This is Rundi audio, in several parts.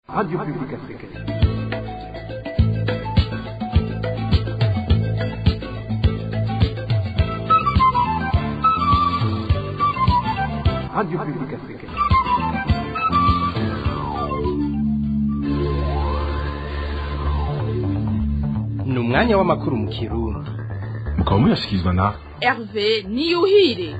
Radio Publique Africaine. Radio Publique Africaine. Ni umwanya w'amakuru mu Kirundi. Mukaba muyashyikirizwa na Hervé Niyuhire.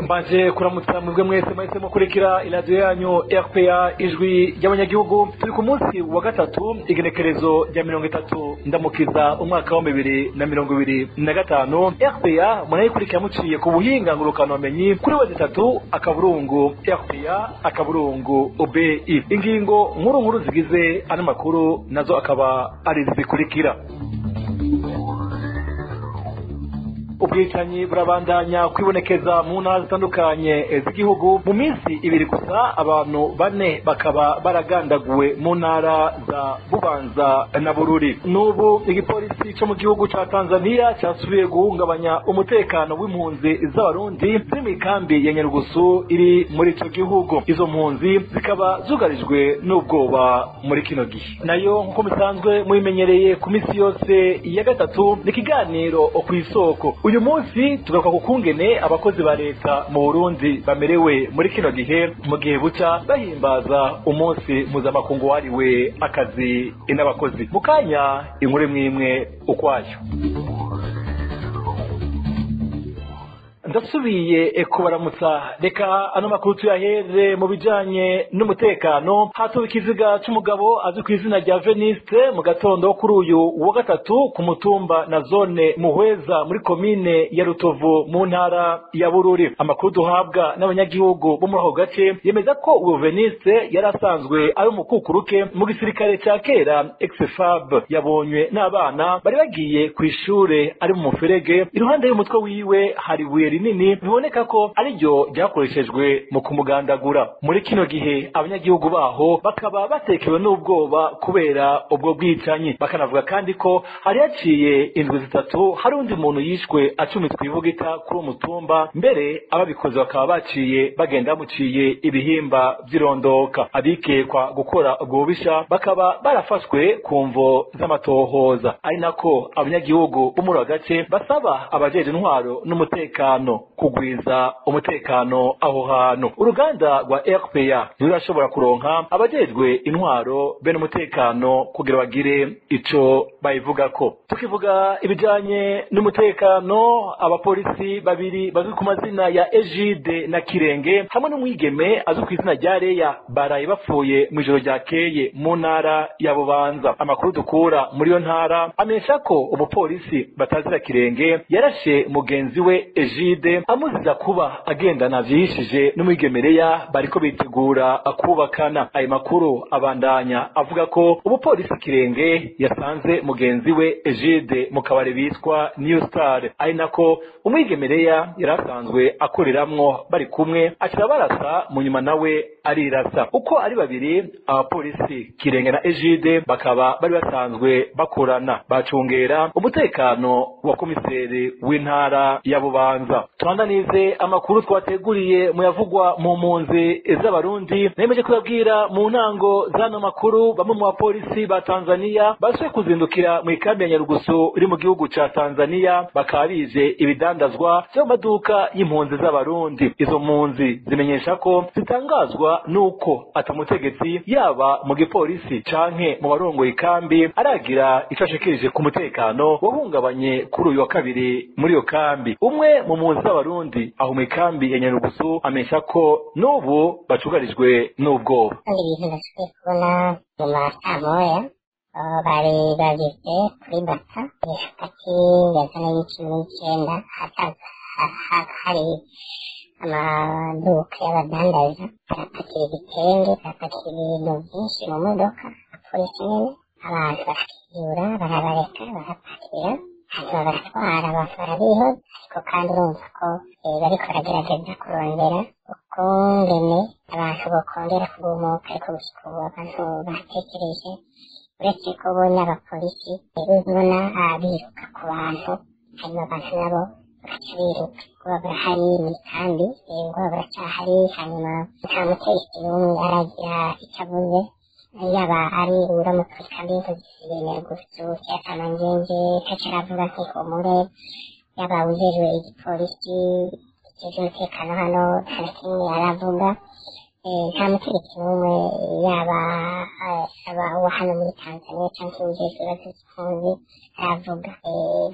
Mbanje kuramutsa mwebwe mwese mwese mukurikira iradiyo yanyu RPA, Ijwi ry'Abanyagihugu. Turi ku munsi wa gatatu, igenekerezo rya 30 Ndamukiza, umwaka wa 2025. RPA munayikurikira muciye ku buhinga ngurukanobumenyi kuri w3.rpa.bi. Ingingo nkuru nkuru zigize ano makuru nazo akaba ari zikurikira: Ubwicanyi burabandanya kwibonekeza mu ntara zitandukanye z'igihugu. Mu minsi 2 gusa, abantu bane bakaba baragandaguwe mu ntara za Bubanza na Bururi. N'ubu igipolisi cyo mu gihugu ca Tanzania cyasubiye guhungabanya umutekano w'impunzi z'Abarundi ziri mu ikambi ya Nyarugusu iri muri ico gihugu. Izo mpunzi zikaba zugarijwe n'ubwoba muri kino gihe. Nayo nk'uko musanzwe mubimenyereye, ku minsi yose ya gatatu ni ikiganiro Kw'Isoko. Uyu munsi tugaruka ku kungene abakozi ba leta mu Burundi bamerewe muri kino gihe, mu gihe buca bahimbaza umunsi mpuzamakungu wahariwe akazi n'abakozi. Mu kanya, inkuru imwe imwe ukwayo. Ndasubiye kubaramutsa. Reka ano makuru tuyahere mu bijanye n'umutekano. Hatowe ikiziga c'umugabo azwi ku izina rya Veniste mu gatondo kuri uyu wa gatatu ku mutumba na zone Muhweza, muri komine ya Rutovu, mu ntara ya Bururi. Amakuru duhabwa n'abanyagihugu bo muri ako gace yemeza ko uwo Veniste yari asanzwe ari umukukuruke mu gisirikare ca kera, ex-FAB. Yabonywe n'abana bari bagiye kw'ishure ari mu muferege. Iruhande y'umutwe wiwe hari ibuye rinini, biboneka ko ariryo ryakoreshejwe mu kumugandagura. Muri kino gihe abanyagihugu baho bakaba batekewe n'ubwoba kubera ubwo bwicanyi. Bakanavuga kandi ko hari haciye indwi 3 hari undi muntu yishwe acumitwe ibugita kuri uwo mutumba, mbere ababikoze bakaba baciye bagenda bamuciye ibihimba vy'irondoka. Abikekwa gukora ubwo bubisha bakaba barafashwe ku mvo z'amatohoza, ari nako abanyagihugu bo muri ako gace basaba abajeje intwaro n'umutekano kugwiza umutekano aho hantu. Uruganda rwa RPA ntirurashobora kuronka abajejwe intwaro bene umutekano kugira bagire ico bayivugako. Tukivuga ibijanye n'umutekano, abapolisi babiri bazwi ku mazina ya Egide na Kirenge hamwe n'umwigeme azwi ku izina rya Leya baraye bapfuye mu ijoro ryakeye mu ntara ya Bubanza. Amakuru dukura muri iyo ntara amenyesha ko umupolisi batazira Kirenge yarashe mugenzi we Egide, amuziza kuba agendana vyihishije n'umwigeme Leya bariko bitegura kubakana. Ayo makuru abandanya avuga ko umupolisi Kirenge yasanze mugenzi we Egide mu kabare bitwa New Star, ari nako umwigeme Leya yari asanzwe akoreramwo, bari kumwe aca barasa, mu nyuma nawe arirasa. Uko ari babiri, abapolisi Kirenge na Egide, bakaba bari basanzwe bakorana, bacungera umutekano wa komiseri w'intara ya Bubanza. Tubandanize amakuru twateguriye mu yavugwa mu mpunzi z'Abarundi. Nemeje kubabwira mu ntango z'ano makuru, bamwe mu bapolisi ba Tanzania basuye kuzindukira mu ikambi ya Nyarugusu iri mu gihugu ca Tanzania, bakaba bije ibidandazwa vyo mu maduka y'impunzi z'Abarundi. Izo mpunzi zimenyesha ko zitangazwa nuko atamutegetsi, yaba mu gipolisi canke mu barongoye ikambi, aragira ico ashikirije ku mutekano wahungabanye kuri uyu wa kabiri muri iyo kambi. Umwe mu mpunzi z'Abarundi aho mu ikambi ya Nyarugusu amenyesha ko n'ubu bacugarijwe n'ubwoba. Kandi ibintu basigaye kubona mu ma saa moya bari bageze kuri bata hagati ya zone y'19 hari amaduka y'abadandaza, barapakira ibitenge, barapakira ibintu byinshi mu modoka. Abapolisi nyene, abantu barakiyura, barabareka barapakira, hanyuma baratwara, abantu barabihoza. Ariko kandi urumva ko bariko baragerageza kurondera ukungene abantu bokongera kugumuka, ariko gushika ubu abantu batekereje, uretse ko bo n'abapolisi uzobona biruka ku bantu, hanyuma abantu nabo Bagaca biruka. Ubwoba burahari muri kambi, ubwoba buracyahari. Hanyuma nta mutegetsi n'umwe aragira icyo avuze, yaba ari uramutse ikambi y'impunzi Nyarugusu Kamanjenje ntaco aravuga nk'ihumure, yaba ujejwe igipolisi kijejwe umutekano hano nta na kimwe aravuga. Nta mutegetsi n'umwe, yaba aba uwo hano muri Tanzania canke ujejwe ibibazo vy'impunzi aravuga.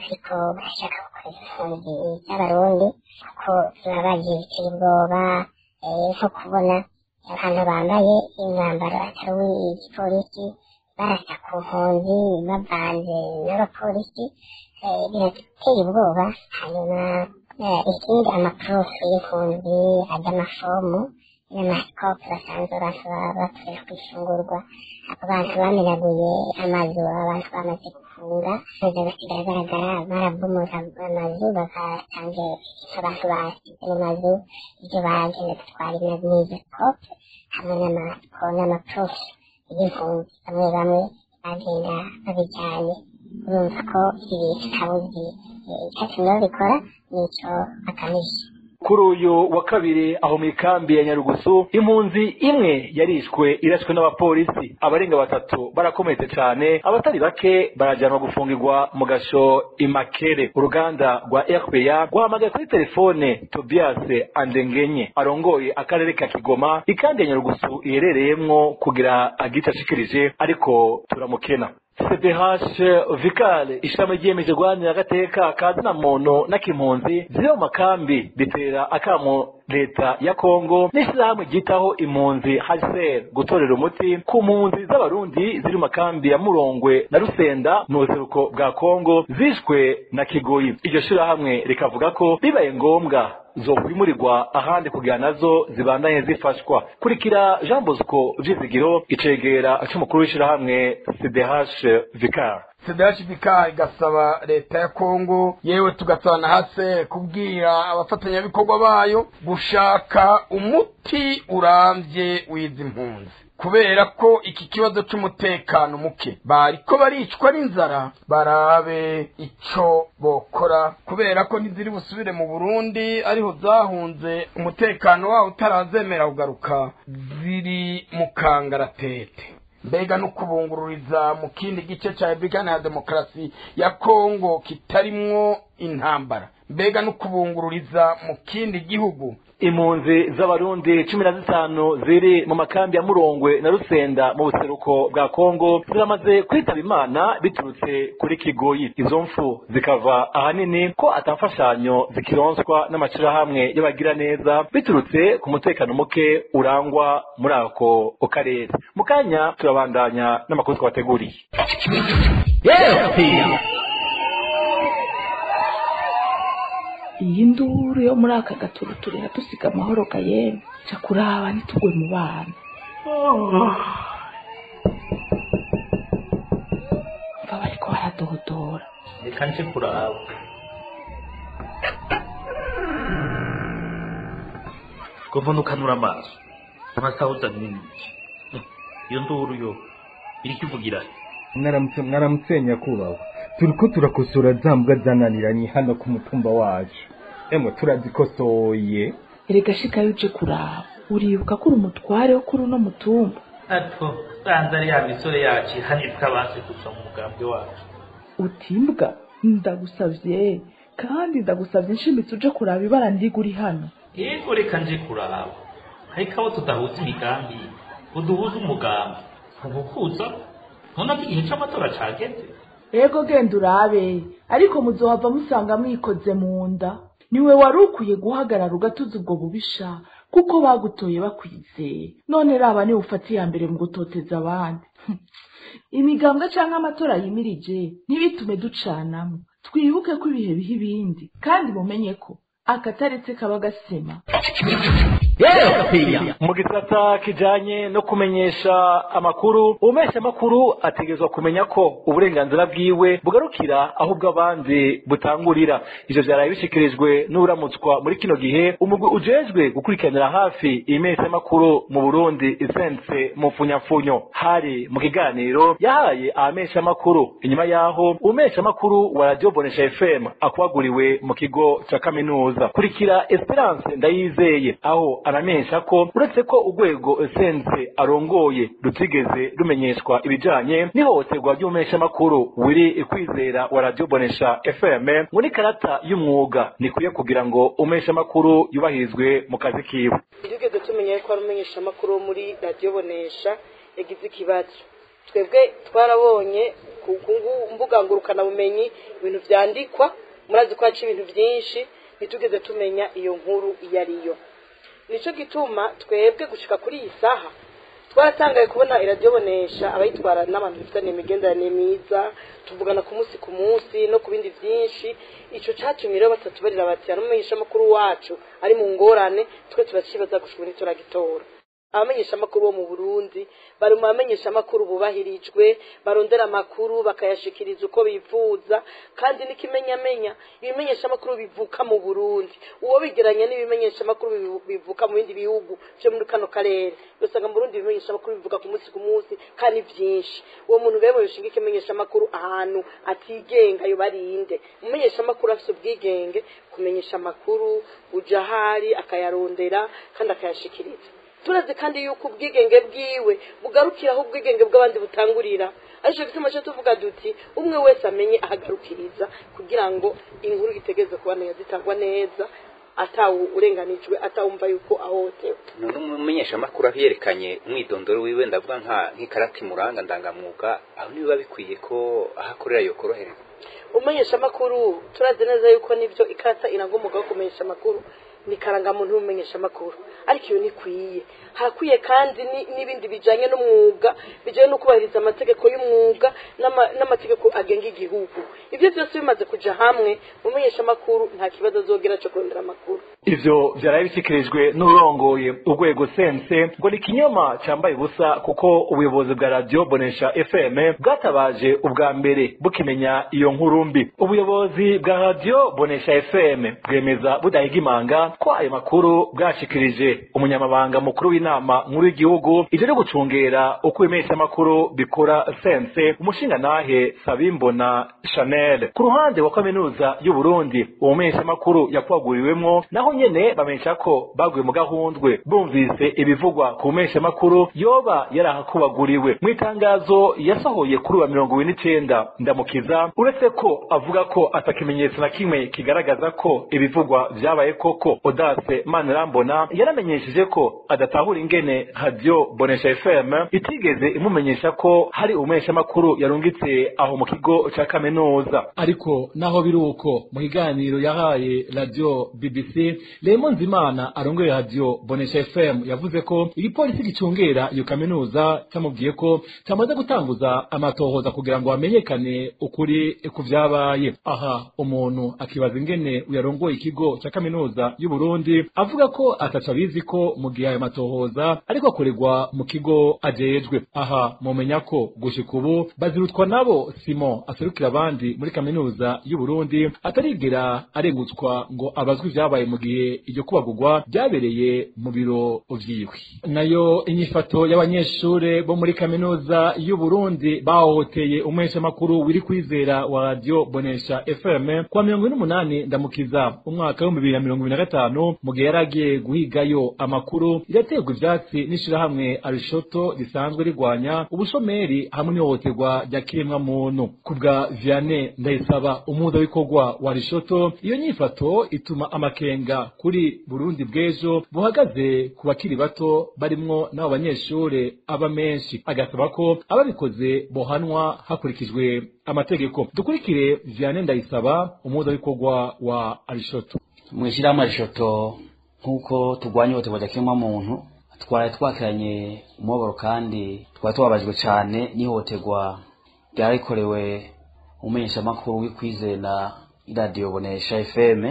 Ariko barashaka gukorera impunzi z'Abarundi kuko baba bagiye biteye ubwoba, nko kubona abantu bambaye imyambaro atari uw'igipolisi barasa ku mpunzi bavanze n'abapolisi, birateye ubwoba. Hanyuma ikindi, amaprofe y'impunzi ajya amafomu n'amasikope basanzwe abantu bakorera kwishungurwa, abo bantu bamenaguye amazu, abantu bamaze gufunga maze basigaye agaragara barabomora amazu, bagasanga abantu basize mu mazu ibyo bagenda gutwara n'izo sikope hamwe n'amaprofe y'impunzi, bamwe bamwe bagenda babijyanye. Urumva ko ibi ntabuzi icyatumye babikora n'icyo bagamije. Kuri uyu wa kabiri aho mu ikambi ya Nyarugusu, impunzi imwe yarishwe irashwe n'abapolisi, abarenga 3 barakomeretse cyane, abatari bake barajyanwa gufungirwa mu gasho imakere. Uruganda rwa RPA rwahamagaye kuri telefone Tobias Andengenye arongoye akarere ka Kigoma ikambi ya Nyarugusu iherereyemwo kugira agice ashikirije, ariko turamukena. CDH Vical, ishami ryiyemeje guharanira agateka ka zina muntu n'akimpunzi ziri mu makambi, bitera akamo leta ya Kongo n'ishirahamwe ryitaho impunzi HCR gutorera umuti ku mpunzi z'Abarundi ziri mu makambi ya Murongwe na Rusenda mu buseruko bwa Kongo zishwe na Kigoyi. Iryo shirahamwe rikavuga ko bibaye ngombwa zokwimurirwa ahandi kugira nazo zibandanye zifashwa. Kurikira Jean Bosco Vyizigiro, icegera c'umukuru w'ishirahamwe CDH Vicar. CDH Vicar igasaba leta ya Kongo, yewe tugasaba na hase kubwira abafatanyabikorwa bayo gushaka umuti urambye w'izi mpunzi, kubera ko iki kibazo c'umutekano muke bariko baricwa n'inzara, barabe ico bokora, kubera ko ntiziri busubire mu Burundi ariho zahunze umutekano wawo utarazemera kugaruka, ziri mu kangaratete. Mbega no kubungururiza mu kindi gice ca Republika ya Demokarasi ya Kongo kitarimwo intambara, mbega no kubungururiza mu kindi gihugu. Impunzi z'Abarundi 15 ziri mu makambi ya Murongwe na Rusenda mu buseruko bwa Kongo ziramaze kwitaba Imana biturutse kuri Kigoyi. Izo mfu zikava ahanini ko atamfashanyo zikironswa n'amashirahamwe y'abagira neza biturutse ku mutekano muke urangwa muri ako karere. Mu kanya turabandanya n'amakuru twabateguriye. Iyi nduru yo muri aka gaturuture dusiga amahoro kayemwe, ca kuraba ntitugwe mu bana. Mva bariko baradodora. Reka nje kuraba. Ko mbona ukanura amaso amasaha uzanye n'iki? Iyo nduru yo iriko ivugira. Mwaramutse, mwaramutse nyakubahwa. Turiko turakosora za mbwa zananiranye hano ku mutumba wacu. Emwe turazikosoye. Erega shikayo uje kuraba, uribuka ko uri umutware wo kuri uno mutumba. Ato banza ari ya misore yacu ihanitse abansi gusa mu mugambwe wacu. Utimbwa, ndagusavye kandi ndagusavye nshimitse uje kuraba ibara ndiga uri hano. Yego reka nje kuraba, ariko abo tudahuza imigambi uduhuza umugambi ntugukuza none ko igihe c'amatora cageze. Ego genda urabe, ariko muzohava musanga mwikoze mu nda. Niwe wari ukwiye guhagarara ugatuza ubwo bubisha, kuko bagutoye bakwizeye. None raba niwe ufata iya mbere mu gutoteza abandi. Imigambwe canke amatora yimirije ntibitume ducanamwo. Twibuke ko ibihe biha ibindi, kandi mumenye ko akataretse kaba gasema. Mu gisata kijanye no kumenyesha amakuru, umesha amakuru ategerezwa kumenya ko uburenganzira bwiwe bugarukira aho ubw'abandi butangurira. Ivyo vyaraye bishikirijwe n'uramutswa muri kino gihe umugwi ujejwe gukurikiranira hafi imesha amakuru mu Burundi, Isense Mupfunyapfunyo. Hari mu kiganiro yahaye abamesha amakuru inyuma yaho umesha amakuru wa Radio Bonesha FM akwaguriwe mu kigo ca kaminuza. Kurikira Esperance Ndayizeye aho aramenyesha ko uretse ko urwego Sense arongoye rutigeze rumenyeshwa ibijanye n'ihohoterwa ry'umumenyeshamakuru Wiri Kwizera wa Radio Bonesha FM, ngo n'ikarata y'umwuga nikwiye kugira ngo umumenyeshamakuru yubahirizwe mu kazi kiwe. Tugeze tumenya ko ari umumenyeshamakuru wo muri Radio Bonesha yagize ikibazo, twebwe twarabonye ku mbuga ngurukanabumenyi ibintu vyandikwa, murazi ko haca ibintu vyinshi, ntitugeze tumenya iyo nkuru iyo ariyo. Nico gituma twebwe gushika kuri iyi saha twaratangaye kubona iradiyo Bonesha abayitwara n'abantu bafitanye imigenderanire myiza, tuvugana ku munsi ku munsi no ku bindi byinshi. Ico catumye rero batatubarira bati umumenyeshamakuru wacu ari mu ngorane, twe turacibaza gushika ubu ntituragitora. Abamenyeshamakuru bo mu Burundi bari mu bamenyeshamakuru bubahirijwe, barondera amakuru bakayashikiriza uko bifuza, kandi n'ikimenyamenya ibimenyeshamakuru bivuka mu Burundi uwo bigeranya n'ibimenyeshamakuru bivuka mu bindi bihugu vyo muri kano karere, usanga mu Burundi ibimenyeshamakuru bivuka ku munsi ku munsi kandi vyinshi. Uwo muntu rero yoshinga ikimenyeshamakuru ahantu atigenga yo barinde. Umumenyeshamakuru afise ubwigenge kumenyesha amakuru, uja ahari akayarondera kandi akayashikiriza. Turazi kandi yuko ubwigenge bwiwe bugarukira aho ubwigenge bw'abandi butangurira, ariko gituma cyo tuvuga duti umwe wese amenye ahagarukiriza kugira ngo inkuru itegeze kuba neza, zitangwa neza, atawu urenganijwe, atawumva yuko ahohotewe. None umumenyeshamakuru aho yerekanye umwidondoro wiwe, ndavuga nk'ikarata imuranga ndangamwuga, aho nibiba bikwiye ko aho akorera yokorohereza? Umumenyeshamakuru turazi neza yuko nivyo ikarata iranga umwuga wo kumenyesha amakuru ni karangamuntu y'umumenyeshamakuru, ariko iyo ntikwiye. Harakwiye kandi n'ibindi bijanye n'umwuga, bijanye no kubahiriza amategeko y'umwuga n'amategeko agenga igihugu. Ivyo vyose bimaze kuja hamwe, umumenyeshamakuru nta kibazo azogera co kurondera amakuru. Ivyo vyaraye bishikirijwe n'urongoye urwego Sense ngo ni ikinyoma cambaye ubusa, kuko ubuyobozi bwa Radio Bonesha FM bwatabaje ubwa mbere bukimenya iyo nkuru mbi. Ubuyobozi bwa Radio Bonesha FM bwemeza budahiga imanga ko ayo makuru bwashikirije umunyamabanga mukuru w'inama nkuru y'igihugu ije no gucungera uko ibimenyeshamakuru bikora Sense, umushingantahe Sabimbona Chanel. Ku ruhande wa kaminuza y'u Burundi uwo mumenyeshamakuru yakwaguriwemwo, naho nyene bamenyesha ko baguye mu gahundwe bumvise ibivugwa ku mumenyeshamakuru yoba yarahakubaguriwe. Mu itangazo yasohoye kuri wa 29 Ndamukiza, uretse ko avuga ko atakimenyetso na kimwe kigaragaza ko ibivugwa vyabaye koko, Audace Manirambona yaramenyesheje ko adatahura ingene Radio Bonesha FM itigeze imumenyesha ko hari umumenyeshamakuru yarungitse aho mu kigo ca kaminuza. Ariko naho biruko mu kiganiro yahaye Radio BBC, Raymond Nzimana arongoye Radio Bonesha FM yavuze ko igipolisi gicungera iyo kaminuza camubwiye ko camaze gutanguza amatohoza kugira ngo hamenyekane ukuri ku vyabaye. Aha umuntu akibaza ingene uyarongoye ikigo ca kaminuza y'u Burundi avuga ko ataca abizi ko mu gihe ayo matohoza ariko akorerwa mu kigo ajejwe. Aha mumenya ko gushika ubu Bazirutwa nabo Simon aserukira abandi muri kaminuza y'u Burundi atarigera arengutswa ngo abazwe ivyabaye mu gihe iryo kubagurwa byabereye mu biro vyiwe. Nayo inyifato y'abanyeshure bo muri kaminuza y'u Burundi bahohoteye umumenyeshamakuru Wiri Kwizera wa Radio Bonesha FM kwa 28 Ndamukiza umwaka wa 2025 mu gihe yaragiye guhigayo amakuru, iraterwa ivyatsi n'ishirahamwe Arishoto risanzwe rigwanya ubushomeri hamwe n'ihohoterwa rya kiremwamuntu. Kubwa Vianney Ndayisaba umuhuzabikorwa wa Arishoto, iyo nyifato ituma amakenga kuri Burundi bw'ejo buhagaze ku bakiri bato barimwo n'abo banyeshure aba menshi, agasaba ko ababikoze bohanwa hakurikijwe amategeko. Dukurikire Vianney Ndayisaba umuhuzabikorwa wa Arishoto. Mw'ishirahamwe Arishoto nk'uko turwanya ihohoterwa rya kiremwamuntu, twari twakiranye umubabaro kandi twari tubabajwe cane n'ihohoterwa ryarikorewe umumenyeshamakuru w'Ikwizera Radio Bonesha FM.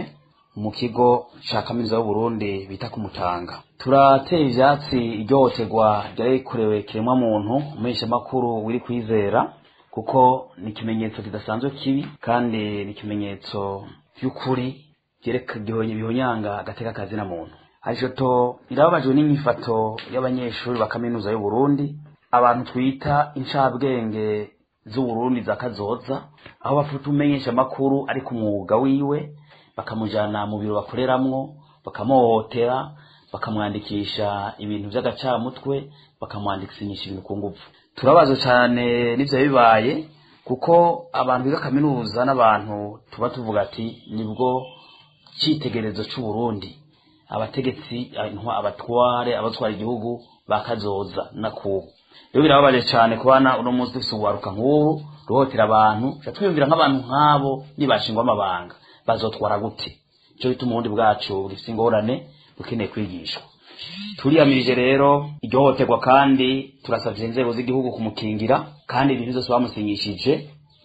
mu kigo ca kaminuza y'Uburundi bita kumutanga. Turateye ivyatsi iryohoterwa ryari rikorewe kiremwa muntu umumenyeshamakuru Wiri Kwizera, kuko ni ikimenyetso kidasanzwe kibi kandi ni ikimenyetso by'ukuri byereka bihonyanga agateka kazina muntu. Ajoto irababajwe n'inyifato y'abanyeshuri ba kaminuza y'Uburundi, abantu twita incabwenge z'Uburundi za kazoza, aho bafata umenyesha makuru ari ku mwuga wiwe bakamujana mu biro bakoreramwo, bakamuhohotera, bakamwandikisha ibintu by'agacamutwe, bakamwandikisha ibintu ku nguvu. Turabazo cyane n'ivyo bibaye, kuko abantu biga kaminuza n'abantu tuba tuvuga ati nibwo citegerezo c'u Burundi, abategetsi, abatware, abatwara igihugu bakazoza nakubu. Rero birababaje cyane kubana uno munsi dufise uwaruka nk'ubu ruhotera abantu, twiyumvira nk'abantu nk'abo nibashingwa amabanga bazotwara gute? Ico bituma ubundi bwacu bufise ingorane, bukeneye kwigishwa. Turiyamirije rero iryohoterwa kandi turasavye inzego z'igihugu kumukingira, kandi ibintu byose bamusinyishije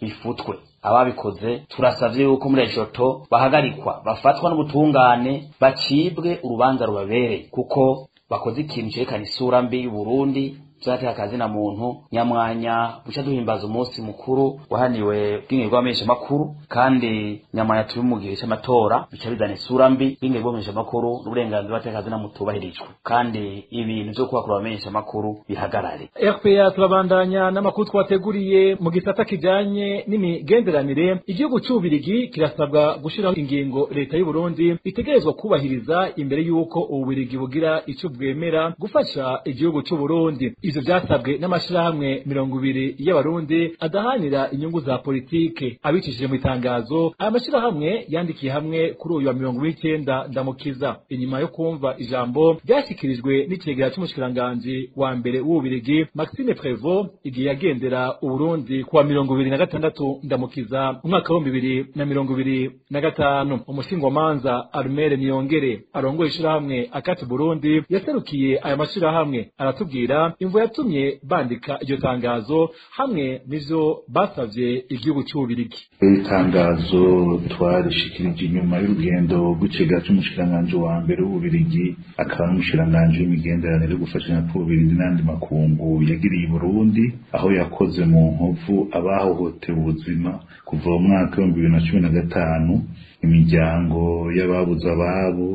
bifutwe. Ababikoze turasavye yuko muri ejoto bahagarikwa, bafatwa n'ubutungane, bacibwe urubanza rubabereye, kuko bakoze ikintu cerekana isura mbi y'Uburundi, vyateka akazina muntu. Nyamwanya buca duhimbaza umunsi mukuru wahaniwe ubwinge bw'abamenyeshamakuru, kandi nyamwanya turi mu gihe c'amatora, bica bizana isura mbi ubwinge bw'abamenyeshamakuru n'uburenganzira bw'ateka akazina mutubahirijwe, kandi ibintu vyo kubakura abamenyeshamakuru bihagarare. RPA turabandanya n'amakuru twateguriye mu gisata kijanye n'imigenderanire. Igihugu c'Ububirigi kirasabwa gushiraho ingingo leta y'u Burundi itegerezwa kubahiriza imbere y'uko Ububirigi bugira ico bwemera gufasha igihugu c'u Burundi. Ivyo vyasabwe n'amashirahamwe 20 y'abarundi adahanira inyungu za politike. Abicishije mu itangazo, aya mashirahamwe yandikiye hamwe kuri uyu wa 29 Ndamukiza, inyuma yo kumva ijambo ryashikirijwe n'icegera c'umushikiranganji wa mbere w'Ububirigi Maxime Prévost igihe yagendera Uburundi kuwa 26 Ndamukiza umwaka wa 2025. Umushingwamanza Armel Niyongere arongoye ishirahamwe Akati Burundi yaserukiye aya mashirahamwe, aratubwira imvo yatumye bandika iryo tangazo hamwe n'ivyo basavye igihugu c'Ububirigi. Iri tangazo twarishikirije inyuma y'urugendo rw'icegera c'umushikiranganji wa mbere w'Ububirigi akaba n'umushikiranganji w'imigenderanire yo gufashanya kw'Ububirigi n'andi makungu yagiriye i Burundi, aho yakoze mu nkovu abahohotewe ubuzima kuva mu mwaka w'ibihumbi 2015, imiryango y'ababuze ababo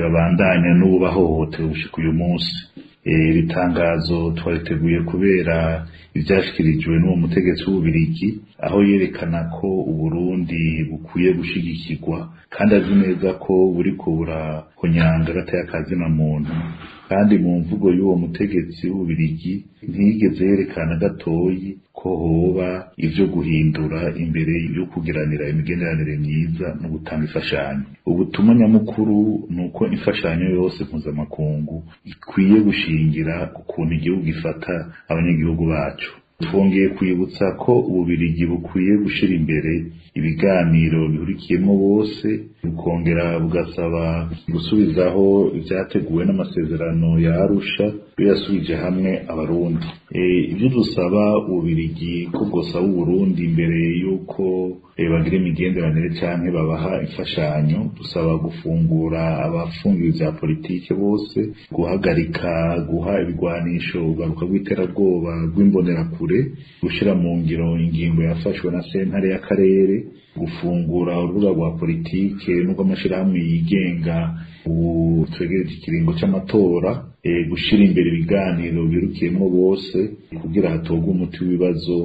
babandanya n'ubu bahohotewe gushika uyu munsi. Iri tangazo twariteguye kubera ivyashikirijwe n'uwo mutegetsi w'Ububirigi, aho yerekana ko Uburundi bukwiye gushigikirwa kandi azi neza ko buriko burahonyanga agateka kazina muntu. Kandi mu mvugo y'uwo mutegetsi w'Ububirigi ntiyigeze yerekana gatoyi ko hoba ivyo guhindura imbere yo kugiranira imigenderanire myiza no gutanga imfashanyo. Ubutumwa nyamukuru ni uko imfashanyo yose mpuzamakungu ikwiye gushingira ku kuntu igihugu gifata abanyagihugu bacu. Twongeye kwibutsa ko Ububirigi bukwiye gushira imbere ibiganiro bihurikiyemo bose, bukongera bugasaba gusubizaho ivyateguwe n'amasezerano ya Arusha yasubije hamwe abarundi. Ibyo dusaba Ububirigi ko bwosaba Uburundi imbere y'uko bagira imigenderanire canke babaha imfashanyo, dusaba gufungura abafungiwe vya politike bose, guhagarika guha ibigwanisho ugaruka rw'iterabwoba rw'imbonerakure, gushira mu ngiro ingingo yafashwe na sentare y'akarere, gufungura urubuga rwa politike n'urw'amashirahamwe yigenga ubu twegereje ikiringo c'amatora, gushira imbere ibiganiro birukiyemwo bose kugira hatorwe umuti w'ibibazo,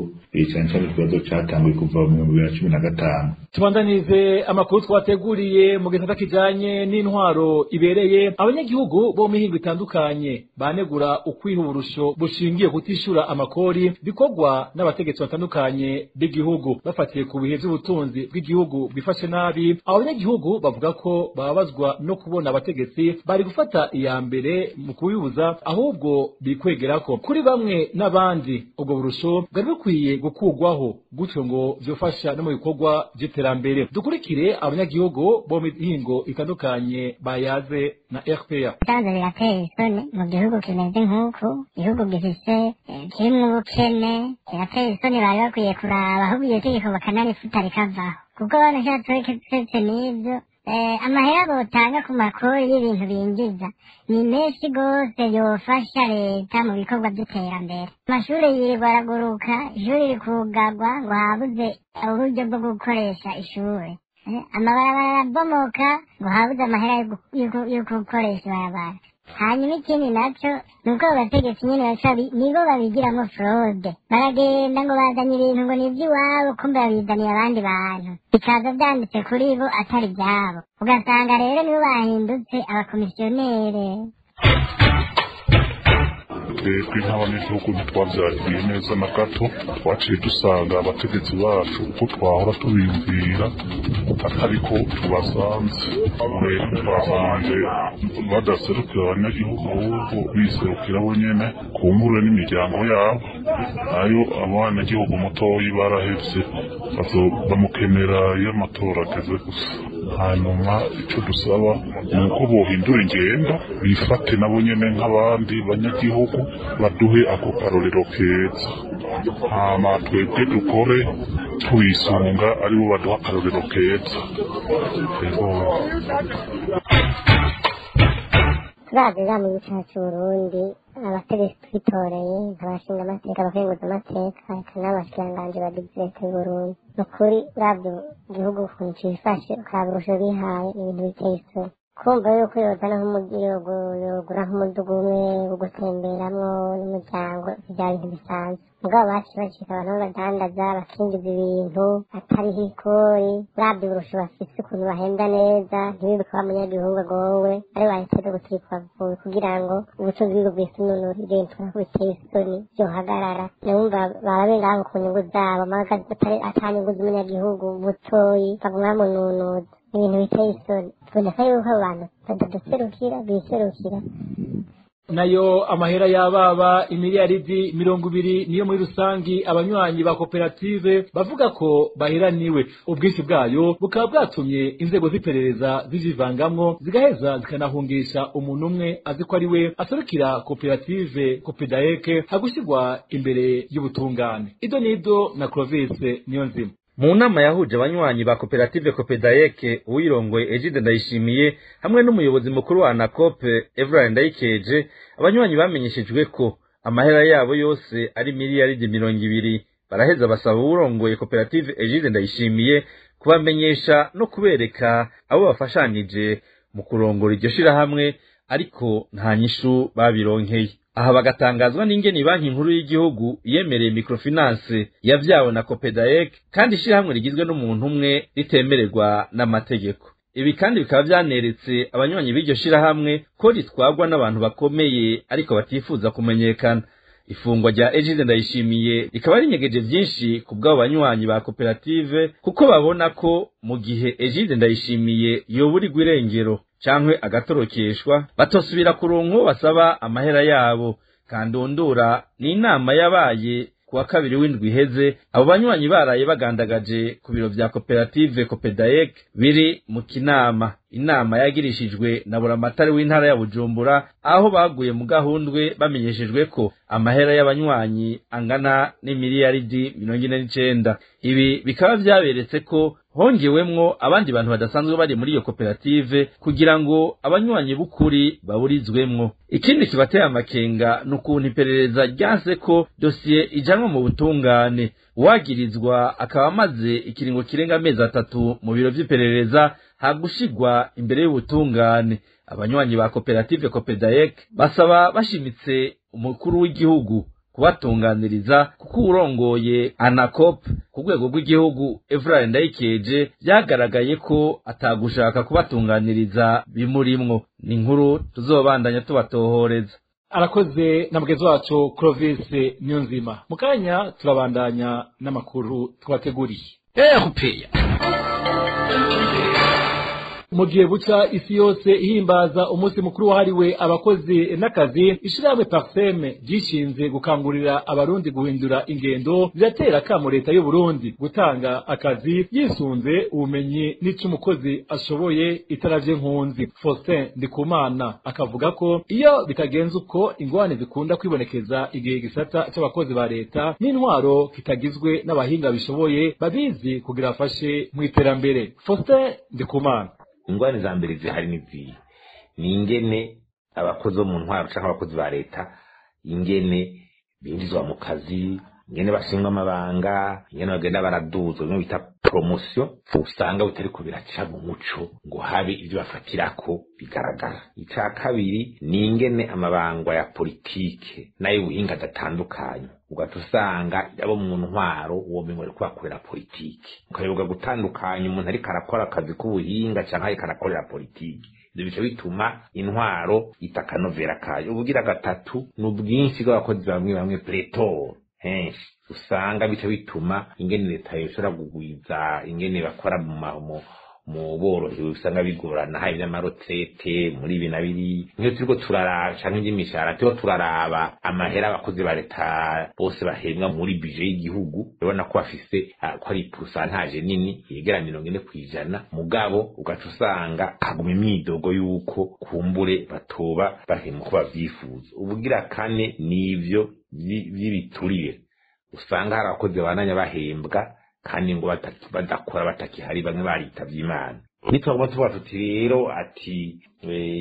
cyane cyane ikibazo cyatanguye kuva mu 2015. Tubandanize amakuru twateguriye mu gisata kijanye n'intwaro ibereye. Abanyagihugu bo mu mihingo itandukanye banegura ukwiha uburusho bushingiye kutishura amakori bikorwa n'abategetsi batandukanye b'igihugu, bafatiye ku bihe by'ubutunzi bw'igihugu bwifashe nabi. Abo banyagihugu bavuga ko bababazwa no kubona abategetsi bari gufata iya mbere mu kubibuza, ahubwo bikwegerako. Kuri bamwe n'abandi ubwo burusho bwari bukwiye gukurwaho, gutyo ngo vyofasha no mu bikorwa vy'iterambere. Dukurikire abanyagihugu bo mu mihingo itandukanye bayaze na RPA. Ibibazo birateye isoni mu gihugu kimeze nk'uku, igihugu gifise kirimwo ubukene, birateye isoni. Bari bakwiye kuraba ahubwo iryo tegeko bakanarifuta rikavaho, kuko banashatse uretse n'ivyo Amahera botanga ku makori y'ibintu binjiza ni menshi gose, yofasha leta mu bikorwa by'iterambere. Amashuri yirirwa araguruka, ishuri rikugarwa ngo habuze uburyo bwo gukoresha ishuri. Amabarabara arabomoka ngo habuze amahera yo gukoresha ibarabara. Hanyuma ikindi nacyo ni uko abo bategetsi nyine baca nibo babigiramo fraude, baragenda ngo bazanye ibintu ngo ni iby'iwabo, kumbe babizaniye abandi bantu, bikaza byanditse kuri bo atari ibyabo. Ugasanga rero nibo bahindutse abakomisiyonere. Twebwe nk'abanyagihugu ntitwabyakiriye neza na gato. Twaciye dusanga abategetsi bacu uko twahora tubiyumvira atariko tubasanze. Twasanze badaserukira abanyagihugu, ahubwo biserukira bo nyene ku nkuru n'imiryango yabo. Nayo abanyagihugu mutoyi barahevye, bamukenera iyo amatora ageze gusa. Hanyuma icyo dusaba ni uko bohindura ingendo, bifate nabo nyene nk'abandi banyagihugu, baduhe ako karorero keza, hama twebwe dukore tubisunga, aribo baduha akarorero keza. Yego. Turazi nga mu gihugu cyacu Burundi abategetsi twitoreye, abashinga amateka, abakenguza amateka, eka n'abashikiranganji bagize leta y'Uburundi, ni ukuri uravye igihugu ukuntu cifashe, ukaraba urusho bihaye, ibintu biteye isoni. Kumva yuko yozana yogura nk'umuduga umwe wo gutemberamwo n'umuryango, vya bintu bisanzwe. Mugabo baciye bacika abantu b'abadandaza, bakinjiza ibintu atariho ikori. Uravye uburusho bafise, ukuntu bahenda neza, ntibibuke wa munyagihugu agowe ari wahiteze gutirikwa kugira ngo ubutunzi bwiwe bwisununure. Ivyo bintu tubona ko biteye isoni, vyohagarara. Numva barabe ngaho ku nyungu zabo, maga ata nyungu z'umunyagihugu mutoyi, baguma bamununuza. Ibintu biteye isoni, tuboneka yuko abo bantu bataduserukira, biserukira. Nayo amahera y'ababa imiliyaridi 20 niyo muri rusangi abanywanyi ba koperative bavuga ko baheraniwe. Ubwinshi bwayo bukaba bwatumye inzego z'iperereza zizivangamwo, zigaheza zikanahungisha umuntu umwe azi ko ari we aserukira koperative Kopedaeke hagushyirwa imbere y'ubutungane. Ido nido na Clovis Niyonzima. Mu nama yahuje abanywanyi ba koperative Kopedayeke, uwirongoye Egide Ndayishimiye hamwe n'umuyobozi mukuru wa Anakope Evrard Ndayikeje, abanywanyi bamenyeshejwe ko amahera yabo yose ari miliyaridi 20. Baraheza basaba uwurongoye koperative Egide Ndayishimiye kubamenyesha no kubereka abo bafashanije mu kurongora iryo shirahamwe, ariko nta nyishu babironkeye. Aha bagatangazwa n'ingene Banki Nkuru y'Igihugu yemereye microfinance yavyawe na Copedaec, kandi ishirahamwe rigizwe n'umuntu umwe ritemererwa n'amategeko. Ibi kandi bikaba vyaneretse abanywanyi b'iryo shirahamwe ko ritwagwa n'abantu bakomeye ariko batifuza kumenyekana. Ifungwa rya Egide Ndayishimiye rikaba rinyegeje vyinshi ku bw'abo banywanyi ba koperative, kuko babona ko mu gihe Egide Ndayishimiye yoburirwa irengero cankwe agatorokeshwa, batosubira kuronka uwo basaba amahera yabo. Kandundura ni inama yabaye kuwa kabiri w'indwi iheze, abo banywanyi baraye bagandagaje ku biro vya koperative Copedaec biri mu Kinama. Inama yagirishijwe na buramatari w'intara ya Bujumbura, aho baguye mu gahundwe bamenyeshejwe ko amahera y'abanywanyi angana n'imiliyaridi 49. Ibi bikaba vyaberetse ko hongewemwo abandi bantu badasanzwe bari muri iyo koperative kugira ngo abanywanyi b'ukuri baburizwemwo. Ikindi kibateye amakenga ni ukuntu iperereza ryanse ko dosiye ijanwa mu butungane, uwagirizwa akaba amaze ikiringo kirenga amezi 3 mu biro vy'iperereza hagushigwa imbere y'ubutungane. Abanywanyi ba koperative Copedaec basaba bashimitse umukuru w'igihugu kubatunganiriza, kuko urongoye Anacop ku rwego rw'igihugu Evrard Ndayikeje byagaragaye ko atagushaka kubatunganiriza bimurimwo. Ni inkuru tuzobandanya tubatohoreza. Arakoze na mugenzi wacu Clovis Niyonzima. Mu kanya turabandanya n'amakuru twateguriye. RPA. Mu gihe buca isi yose ihimbaza umunsi mukuru wahariwe abakozi n'akazi, ishirahamwe Parseme ryishinze gukangurira abarundi guhindura ingendo riratera akamo leta y'u Burundi gutanga akazi yisunze ubumenyi n'ico umukozi ashoboye itaravye nkunzi. Faustin Ndikumana akavuga ko iyo bitagenze uko, ingorane zikunda kwibonekeza igihe igisata c'abakozi ba leta n'intwaro kitagizwe n'abahinga bishoboye babizi kugira afashe mu iterambere. Faustin Ndikumana. Ingorane za mbere zihari ni ni ingene abakozi bo mu ntwaro canke abakozi ba leta, ingene binjizwa mu kazi, ingene bashingwa amabanga, ingene bagenda baraduzwa, bimwe bita promotion, usanga bitariko biraca mu muco ngo habe ivyo bafatirako bigaragara. Ica kabiri ni ingene amabangwa ya politike n'ay'ubuhinga adatandukanye, ugaca usanga abo mu ntwaro uwo mengo bariko bakorera politike, ukayoberwa gutandukanya umuntu ariko arakora akazi k'ubuhinga canke ariko arakorera politike. Ivyo bica bituma intwaro itakanovera kayo. Ubugira gatatu ni ubwinshi bw'abakozi bamwe bamwe, pléthore henshi, usanga bica bituma ingene leta yoshobora kugwiza ingene bakora mu mu borohewe usanga bigorana, hari ivy'ama retraites muri ibi na biri nk'iyo turiko turaraba, canke ivy'imishahara turiko turaraba amahera abakozi ba leta bose bahembwa muri budget y'igihugu, urabona ko bafise ko ari pourcentage nini yegera 40%, mugabo ugaca usanga haguma imyidogo y'uko kumbure batoba bahembwa uko bavyifuza. Ubugira kane n'ivyo vy'ibiturire, usanga hari abakozi bananya bahembwa kandi ngo badakora, batakihari, bamwe baritavye Imana. Nitwaguma tuvuga tuti rero ati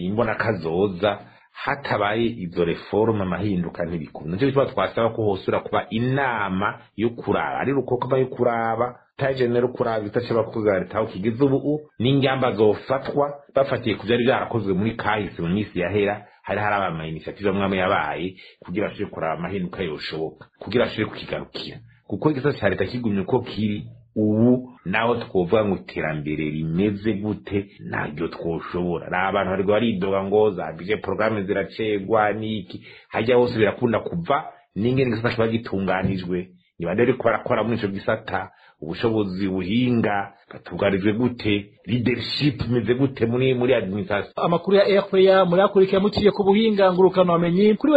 imbona kazoza hatabaye izo réformes, amahinduka, ntibikunda. Nico gituma twasaba ko hosubira kuba inama yo kuraba, ari rukokoma yo kuraba tajenero, kuraba igisata c'abakozi ba leta aho kigeze ubu n'ingamba zofatwa bafatiye ku vyari vyarakozwe muri kahise. Mu minsi yahera hari ama initiatives amwe amwe yabaye kugira bashobore kuraba amahinduka yoshoboka, kugira bashobore kukigarukira, kuko igisata ca leta kigumye uko kiri ubu, naho twovuga ngo iterambere rimeze gute, ntaryo twoshobora. Ni abantu bariko baridoga ngo za budget programme ziracegwa n'iki, hajya hose birakunda kuva n'ingene igisata kiba gitunganijwe, ni bande bariko barakora muri ico gisata, ubushobozi, ubuhinga batunganijwe gute, leadership imeze gute muri administration. Amakuru ya RPA murakurikira muciye ku buhinga ngurukanabumenyi kuri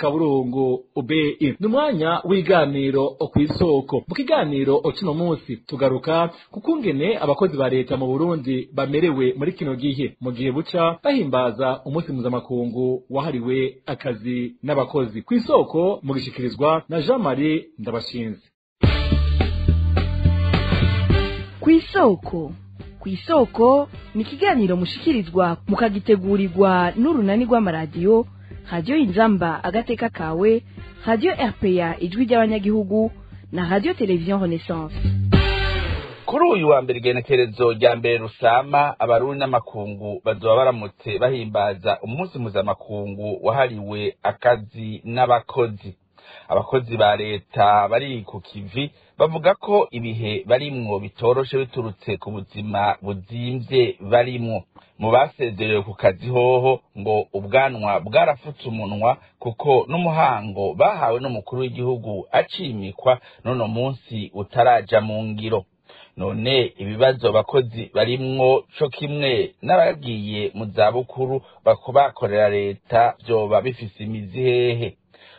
w.rpa.bi. Ni umwanya w'iganiro kw'isoko. Mu kiganiro kino munsi tugaruka kukungene abakozi ba leta mu Burundi bamerewe muri kino gihe, mu gihe buca bahimbaza umunsi mpuzamakungu wahariwe akazi n'abakozi. Kw'isoko mugishikirizwa na Jean Marie Ndabashinze. Kw'isoko, kw'isoko ni ikiganiro mushikirizwa mukagitegurirwa n'urunani rw'amaradiyo Radiyo Inzamba Agateka Kawe, Radiyo RPA Ijwi ry'Abanyagihugu na Radiyo Televiziyo Renaissance. Kuri uyu wa mbere, igenekerezo rya mbere Rusama, Abarundi n'amakungu bazoba baramutse bahimbaza umunsi mpuzamakungu wahariwe akazi n'abakozi. Abakozi ba leta bari ku kivi bavuga ko ibihe barimwo bitoroshe biturutse ku buzima buzimvye barimwo. Mu basezerewe ku kazi hoho ngo ubwanwa bwarafutse umunwa, kuko n'umuhango bahawe n'umukuru w'igihugu acimikwa n'uno munsi utaraja mu ngiro. None ibibazo abakozi barimwo co kimwe n'abagiye mu zabukuru bakorera leta vyoba bifise imizi hehe?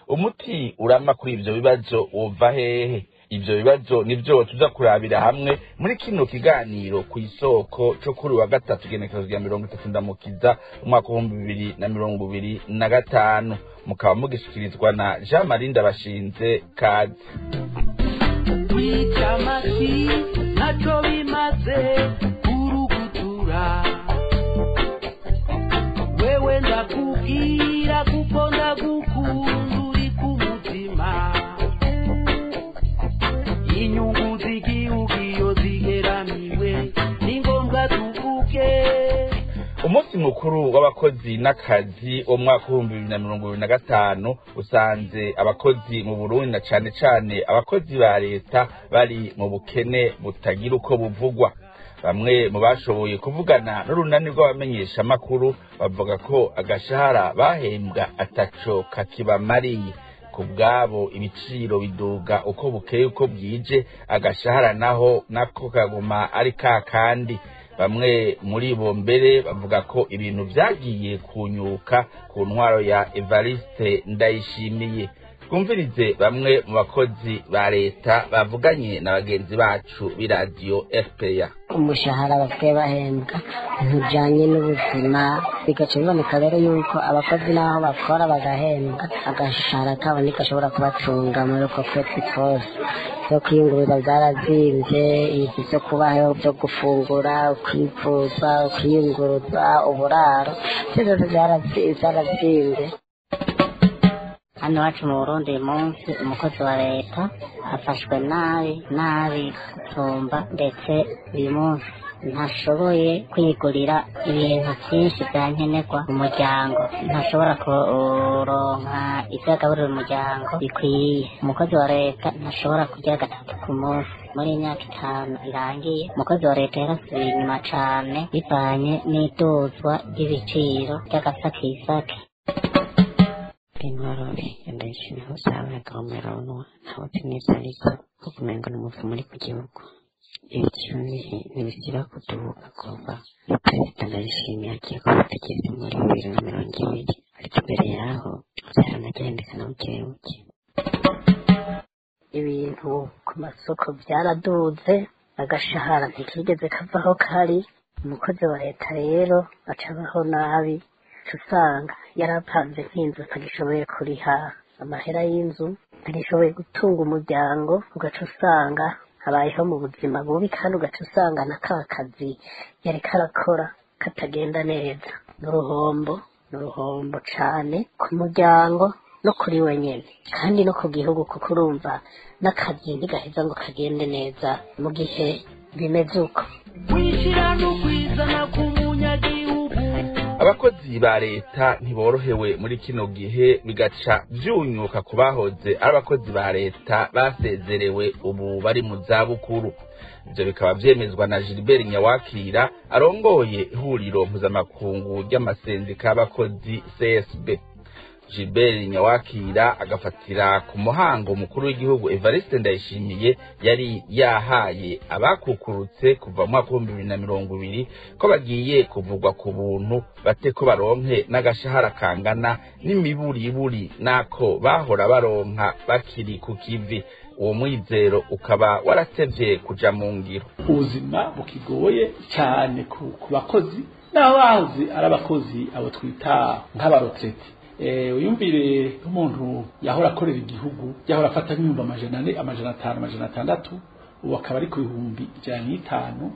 Umuti urama kuri ivyo bibazo wova hehe? Ivyo bibazo nivyo tuza kurabira hamwe muri kino kiganiro ku isoko co kuri wa gatatu, igenekerezo rya 30 Ndamukiza, umwaka 2025, mukaba mugishikirizwa na Jean Marie Ndabashinze. Kaze. Kwica amasi ntacyo bimaze kurugutura, wewe ndakubwira kuko ndagukunda, uri ku mutima. Inyungu z'igihugu iyo zigeramiwe ni ngombwa tuvuge. Umunsi mukuru w'abakozi n'akazi wo mu mwaka w'2025 usanze abakozi mu Burundi, na cane cane abakozi ba leta, bari mu bukene butagira uko buvugwa. Bamwe mu bashoboye kuvugana n'urunani rw'abamenyeshamakuru bavuga ko agashahara bahembwa ataco kakibamariye. Ku bwabo, ibiciro biduga uko bukeye uko bwije, agashahara naho nako kaguma ari ka kandi. Bamwe muri bo mbere bavuga ko ibintu vyagiye kunyuka ku ntwaro ya Evariste Ndayishimiye. Twumvirize bamwe mu bakozi ba leta bavuganye na bagenzi bacu b'iradiyo RPA. Umushahara basigaye bahembwa ntujyanye n'ubuzima, bigaca biboneka rero yuko abakozi n'aho bakora bagahembwa, agashahara kabo ntigashobora kubatunga muri uko kwezi kose. Byo kwiyunguruza byarazimvye, ibintu byo kubaho, byo gufungura, kwivuza, kwiyunguruza, uburaro, byose byarazimvye. Hano iwacu mu Burundi uyu munsi umukozi wa leta afashwe nabi nabi gusumba, ndetse uyu munsi ntashoboye kwigurira ibintu byinshi bya nkenerwa mu muryango, ntashobora kuronka ibyo agaburira umuryango bikwiye. Umukozi wa leta ntashobora kurya gatatu ku munsi. Muri iyi myaka 5 irangiye, umukozi wa leta yarasubiye inyuma cane bivanye n'iduzwa ry'ibiciro ry'agasakisake. Intwaro ndayishimiye aho usanga agahomeranwa ntawe neza, ariko kuko umengo ni umuvumo uri ku gihugu. Ibiciro ntibisiba kuduga kuva Perezida Ndayishimiye agiye ku butegetsi muri 2020, ariko imbere yaho byaranagendekana buke buke. Ibintu ku masoko byaraduze, agashahara ntikigeze kavaho kari. Umukozi wa leta rero aca abaho nabi, uca usanga yarapanze nk'inzu atagishoboye kuriha amahera y'inzu, ntagishoboye gutunga umuryango, ugaca usanga abayeho mu buzima bubi, kandi ugaca usanga na ka kazi yariko arakora katagenda neza. N'uruhombo, n'uruhombo cane ku muryango no kuri we nyene, kandi no ku gihugu, kuko urumva n'akazi ntigaheza ngo kagende neza mu gihe bimeze uko. Kwishira n'ukwizana k'umunyagihugu. Abakozi ba leta ntiborohewe muri kino gihe, bigaca vyunyuka ku bahoze ari abakozi ba leta basezerewe ubu bari mu zabukuru. Ivyo bikaba vyemezwa na Gilbert Nyawakira arongoye ihuriro mpuzamakungu ry'amasendika y'abakozi CSB. Gilbert Nyawakira agafatira ku muhango mukuru w'igihugu Evariste Ndayishimiye yari yahaye abakukurutse kuva mu mwaka 2020 ko bagiye kuvugwa ku buntu, bate ko baronke n'agashahara kangana n'imiburiburi nako bahora baronka bakiri ku kivi. Uwo mwizero ukaba waratevye kuja mu ngiro. Ubuzima bukigoye cyane ku bakozi n'abahoze ari abakozi, abo twita nk'abarotrete. Uyumvire nk'umuntu yahora akorera igihugu, yahora afata nk'ibihumbi 400, 500, 600, ubu akaba ari ku 105,000,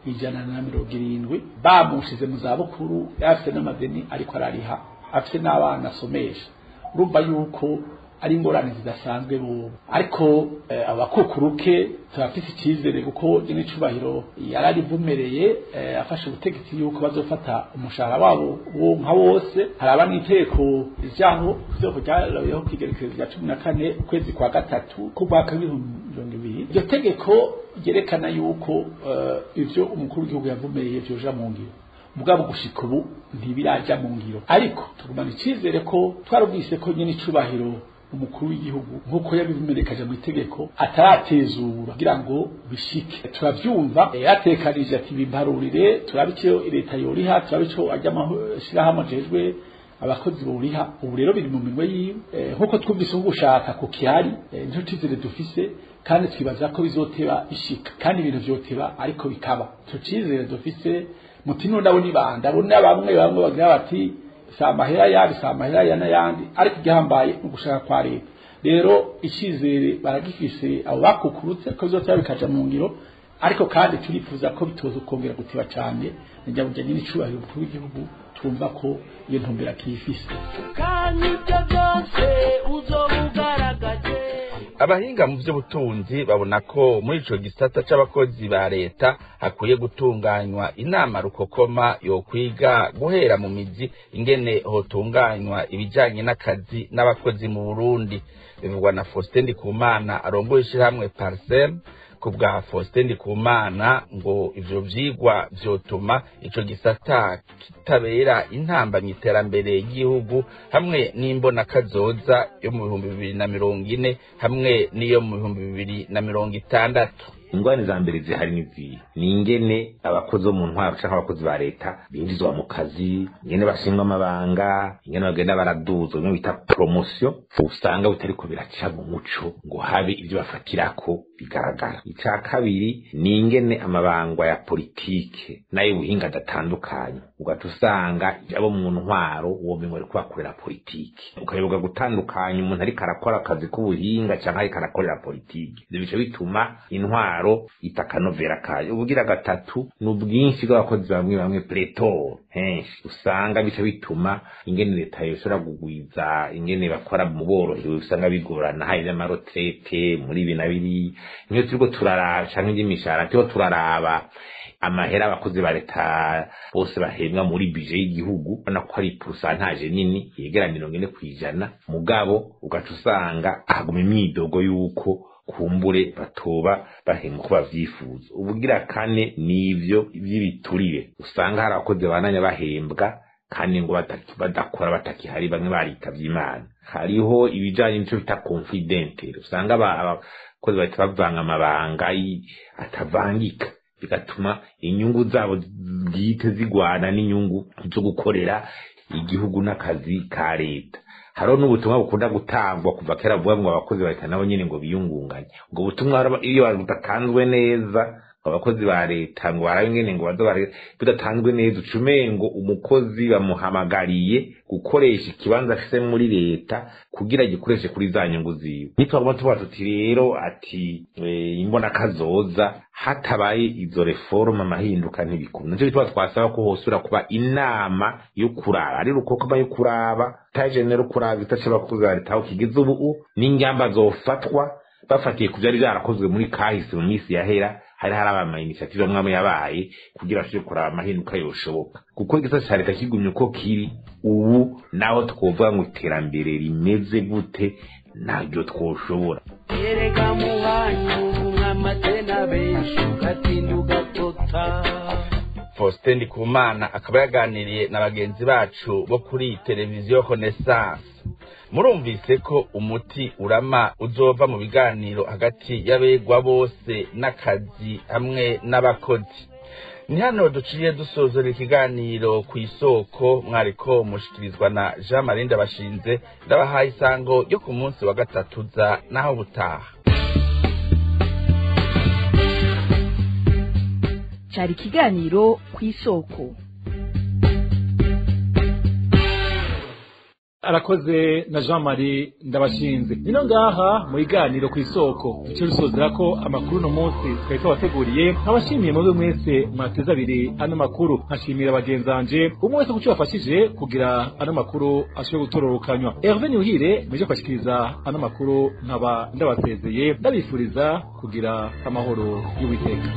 170, bamushize mu zabukuru, afite n'amadeni ariko arariha, afite n'abana asomesha. Urumva yuko ari ingorane zidasanzwe bobo. Ariko abakukuruke turafise icyizere, kuko n'icubahiro yararivumereye afashe ubutegetsi yuko bazofata umushahara wabo wo nka wose. Haraba n'iteko ryaho isoko ryarayeho kw'igerekezo rya 14 ukwezi kwa gatatu k'umwaka w'2020. Iryo tegeko ryerekana yuko ivyo umukuru w'igihugu yavumereye vyoja mu ngiro, mugabo gushika ubu ntibiraja mu ngiro. Ariko tugumana icyizere ko twarubwise ko nyene icubahiro umukuru w'igihugu nkuko yabivumerekaje mu itegeko ataratezura kugira ngo bishike. Turavyumva yatekanije ati bimparurire, turabe ico leta yoriha, turabe ico ajya amashirahamwe ajejwe abakozi boriha. Ubu rero biri mu minwe yiwe. Nkuko twumvise ugushaka ku kihari, nico cizere dufise, kandi twibaza ko bizoteba bishika, kandi ibintu vyoteba ariko bikaba. Ico cizere dufise mutino ndabo nibanda ndabona bamwe bamwe bagira bati samahera yabi samahera ya nayandi, ariko igihambaye ugushaka kwa leta. Rero icizere baragifise abo bakukurutse ko bizoteba bikaja mu ngiro, ariko kandi turifuza ko bitoza kongera guteba cyane. Njya bujanye n'icubahiro umukuru w'igihugu, twumva ko iyo ntumbero akiyifise. Kandi ibyo byose uzobugaragaje. Abahinga mu vy'ubutunzi babona ko muri ico gisata c'abakozi ba leta hakwiye gutunganywa inama rukokoma yokwiga guhera mu mizi ingene hotunganywa ibijanye n'akazi n'abakozi mu Burundi. Bivugwa na Faustin Ndikumana arongoye ishirahamwe Parsem. Ku bwa Faustin Ndikumana ngo ivyo vyigwa vyotuma ico gisata kitabera intambamyi iterambere ry'igihugu hamwe n'imbona kazoza yo mu 2040 hamwe n'iyo mu 2060. Ingorane za mbere zihari n'izihe? Ni ingene abakozi bo mu ntwaro canke abakozi ba leta binjizwa mu kazi, ingene bashingwa amabanga, ingene bagenda baraduzwa, bimwe bita promotion, usanga bitariko biraca mu muco ngo habe ivyo bafatirako bigaragara. Ica kabiri ni ingene amabangwa ya politike n'ay'ubuhinga adatandukanye, ugaca usanga abo mu ntwaro uwo mengo bariko bakorera politike, ukayoberwa gutandukanya umuntu ariko arakora akazi k'ubuhinga canke ariko arakorera politike. Ivyo bica bituma intwaro itakanovera kayo. Ubugira gatatu ni ubwinshi bw'abakozi bamwe bamwe, pretor henshi, usanga bica bituma ingene leta yoshobora kugwiza ingene bakora mu borohewe usanga bigorana, hari n'amarotrete muri ibi na biriya. Niyo turiko turaraba canke iby'imishahara, turiko turaraba amahera abakozi ba leta bose bahembwa muri bije y'igihugu, ubona ko ari pourcentage nini yegera 40%, mugabo ugaca usanga haguma imyidogo y'uko kumbure batoba bahembwa uko bavyifuza. Ubugira kane n'ivyo vy'ibiturire, usanga hari abakozi bananya bahembwa kandi ngo badakora, batakihari, bamwe baritavye Imana. Hariho ibijanye n'ico bita confidentiel, usanga abakozi bahita bavanga amabanga atavangika, bigatuma inyungu zabo bwite zigwana n'inyungu zo gukorera igihugu n'akazi ka leta. Hariho n'ubutumwa bukunda gutangwa kuva kera buvuga ngo abakozi ba leta nabo nyene ngo biyungunganye. Ubwo butumwa iyo budatanzwe neza, abakozi ba leta ngo barabe ingene ngo baze budatanzwe neza, uca umengo umukozi bamuhamagariye gukoresha ikibanza afise muri leta kugira gikoreshe kuri za nyungu ziwe. Nitwaguma tuvuga tuti rero ati imbona kazoza hatabaye izo reforme amahinduka ntibikunda. Nico gituma twasaba ko hosubira kuba inama yo kuraba, ari rukokoma yo kuraba tajenero kuraba itaca ba leta aho kigeze ubu n'ingamba zofatwa bafatiye ku vyari vyarakozwe muri kahise mu minsi yahera. Hari ama initiative amwe yabaye kugira ashobore kuraba amahinduka yoshoboka, kuko igisata ca leta kigumye uko kiri ubu, naho twovuga ngo iterambere rimeze gute ntaryo twoshobora. Erega mubanyu mwamatena benshi ugatinda ugatota. Faustin Ndikumana akaba yaganiriye na bagenzi bacu bo kuri televiziyo Renaissance. Murumvise ko umuti urama uzova mu biganiro hagati y'abegwa bose n'akazi hamwe n'abakozi. Ni hano duciye dusozera ikiganiro ku isoko, mwariko mushikirizwa na Jean Marie Ndabashinze. Ndabahaye isango ryo ku munsi wa gatatu za naho butaha. Cari ikiganiro ku isoko. Arakoze na Jean Marie Ndabashinze. Nino ngaha mu biganiro ku isoko duce dusozera ko amakuru no munsi twari twabateguriye. Abashimiye mube mwese mwateze abiri ano makuru, nkashimira bagenzanje umwe wese kuco yafashije kugira ano makuru ashobore gutororokanywa. Hervé Niyuhire muje kwashikiriza ano makuru, nkaba ndabasezeye ndabifuriza kugira amahoro y'Uwiteka.